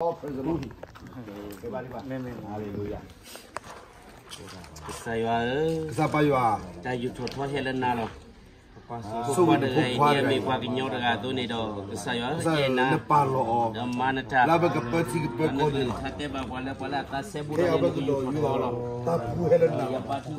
Praise the Lord. မ့မ့ၢ် Hallelujah. ကစၢ်ယွၤဧၢ, ကစၢ်ပၢ်ယွၤ, တၢ်ယူးထီၣ်ထီဟဲလၢနၤလီၤ. ဆိၣ်ဂ့ၤနဖိခွါတဂၤအံၤ မ့ၢ်ပှၤကညီတဂၤအသိးန့ၣ်ဒီး ကစၢ်ယွၤဧၢ, ဟ့ၣ်နၤ နပာ်လီၤအီၤ ဒီးမၤနတၢ် လၢပကပၢထံကပၢကီၢ်န့ၣ်လီၤ. နကလုၢ်ကထါတဲဘၣ်ပှၤလၢပှၤလၢအသးစဲဘူးဒီး နကယူးထီၣ်ထီလီၤ. တၢ်ပူၤဟဲလၢနၤလီၤ.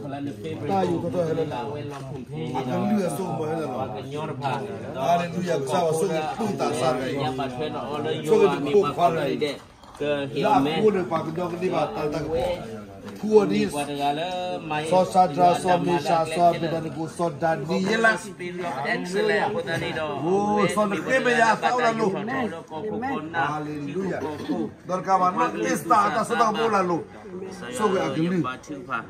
တၢ်ယူးထီၣ်ထီဟဲလၢနၤလီၤ. အကလုၢ်အစိကမီၤဟဲလၢနၤလီၤ. Hallelujah. ကစၢ်ယွၤဆိၣ်ဂ့ၤပၢတၢ်ဆါတဂၤအံၤ, ဆိၣ်ဂ့ၤနဖိခွါတဂၤအံၤ, လၢအဃိန့ၣ် ပှၤကညီကန့ၢ်ဘၣ်တၢ်တၢ်ကပီၤ, ဖုအီၤဒ် စီၤစၤဒြး, စီၤမ့ၡး, စီၤအဘ့းနကိ, စီၤဒၤနံယ့လး, အိၣ် စီၤနဃ့မယၤအသးအိၣ်လၢအလိၤ, Hallelujah. ဒီးတကးဘၣ် နီၢ်အ့စတၢၤအတၢ်စိတၢ်ကမီၤအိၣ်လၢအလိၤ, ဆိၣ်ဂ့ၤအကလုၢ်,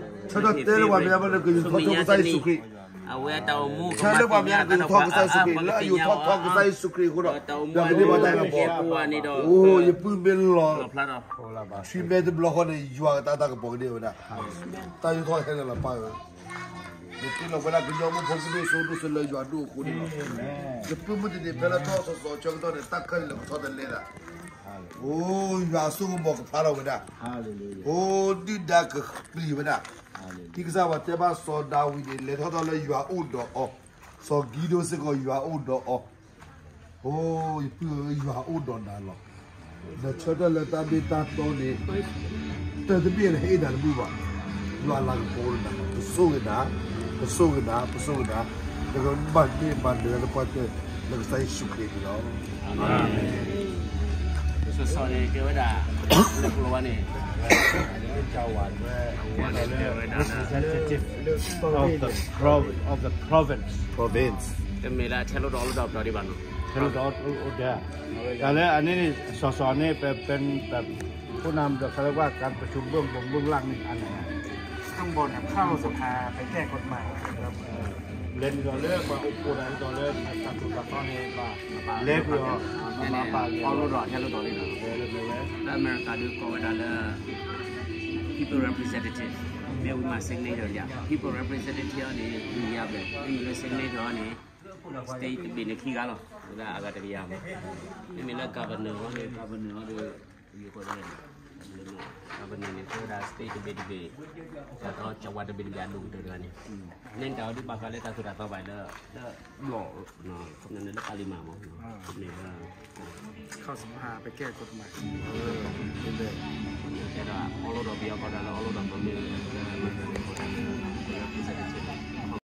ဆၢထၢၣ်တဲလၢပှၤမဲာ်ညါဘၣ်လၢကယူးထီၣ်ထီကစၢ်ယ့ၣ်ၡူးခရံာ်, ဆၢထၢၣ်လၢပှၤမဲာ်ညါလၢကယူးထီၣ်ကစၢ်ယ့ၣ်ၡူးခရံာ်, လၢအယူးထီၣ်ထီကစၢ်ယ့ၣ်ၡူးခရံာ်အဃိဒီး ပှၤကန့ၢ်ဘၣ်တၢ်ကပီၤ, အိၣ် ယပုၢ်မ့ၢ်လီၤ ထံမဲတဘျီဃီန့ၣ် ယွၤကတၢ်တၢ်ကပီၤကန့ၢ်ဝဲဒၣ်, တၢ်ယူးထီၣ်ဟဲလၢနၤလီၤပၢ်ဧၢ, နသုလီၤဝဲဒၣ်ကညီဖိဒိၣ်စိဒိၣ်စိလၢယွၤဒိၣ်အဃိန့ၣ်လီၤ, ယပုၢ်မုၢ်တန့ၢ်ဖဲလၢထီၣ်စီၤစီၤဆၢကတီၢ်န့ၣ် တၢ်ခၢၣ်န့ၣ်လီၤကထီတလဲသး, အိၣ် ယွၤအစိကမီၤကဖျါထီၣ်ဝဲဒၣ်, အိၣ် ဒုၣ်ဒါကပျံၤဝဲဒၣ်, ဒ်ကစၢ်ပှၤတဲဘၣ်စီၤဒၤဝံးန့ၣ် လဲၤထီၣ်ထီၣ်လၢယွၤအိၣ်ဒီးအီၤ, စီၤကံဒိၣ်စ့ၢ်ကီးယွၤအိၣ်ဒီးအီၤ, အိၣ် ယပုၢ်ဧၢ ယွၤအိၣ်ဒီးနၤလီၤ, နဆၢထၢၣ်လၢတၢ်မ့ၢ်တၢ်တီန့ၣ် တၢ်တဘ့ၣ်လၢဟ့ၣ်နၤတဘူၣ်ဘၣ်, ယွၤလၤကပီၤအိၣ်လၢနၤ, ပဆိၣ်ဂ့ၤနၤ, ပဆိၣ်ဂ့ၤနၤ, ပဆိၣ်ဂ့ၤနၤ, နကမၤန့ၢ်မၤနၢၤလၢပှၤတၢၢ် လၢကစၢ်ယ့ၣ်ၡူးခရံာ်န့ၣ်လီၤ, အၤမ့ၣ်, စီၤစီၤန့ၣ်တဲဝဲဒၣ်, လၢကျိဝါန့ၣ်, ဝဲဒၣ်လၢ representative of the pro- of the province, province, တမ့ၢ်လၢအထဲလီၤဒီးအီလီၤဒီးပျီဒံးဘၣ်နီၤ, ထဲလီၤဒီးအီလီၤဒီး, တၢ်လၢအန့ၣ်န့ၣ် စီၤစီၤန့ၣ် ပ ပ ပ ผู้นำဒီး เขาเรียกว่าการประชุมเบื้องบนเบื้องล่างนี่อันไหนอะ ข้างบนครับ เข้าสภาไปแก้กฎหมายครับ လဲၤနုာ်ဒီးလၢပှၤအိၣ်ဖှိၣ်တၢ် ဒ်သိးလၢတၢ်သိၣ်တၢ်သီန့ၣ် ဘၣ်လဲၤကွံာ်အီၤ မၤပာ်လၢ အီလီၤဒီးထဲလီၤဒီးလံနီၤ လၢအမဲရကၤဒုးကိးဝဲဒၣ်လၢ people representative မ့ၢ်ဝံၤမၤ signature လံ people representative န့ၣ် မ့ၢ်ယါဘျဲၣ် မ့မ့ၢ်လၢ signature န့ၣ် state တဘ့ၣ်န့ၣ်ခံဂၤလီၤ ဝဲဒၣ်အဂၤတကယၤမး မ့မ့ၢ်လၢ governor န့ၣ် governor ဒီး governor န့ၣ် ကဝဲဒၣ် state တဘ့ၣ်တဘ့ၣ် ဒီးကဝါတဘ့ၣ်တဘ့ၣ်အဒိၣ်ကတၢၢ်တဂၤန့ၣ် န့ၣ်တၢ်ဝဲဒ်ဘၣ်ဃးလၢတၢ်သိၣ်တၢ်သီဘၣ်လၢ လၢ ဘျီၣ် လၢပၤလံၤမၢ်မး န့ၣ်လၢ เข้าสภาไปแก้กฎหมาย တဲဒၣ် အီလီၤဒီးပယီၤကီးတၢ်လၢအီလီၤဒီးပမ့ၢ် representative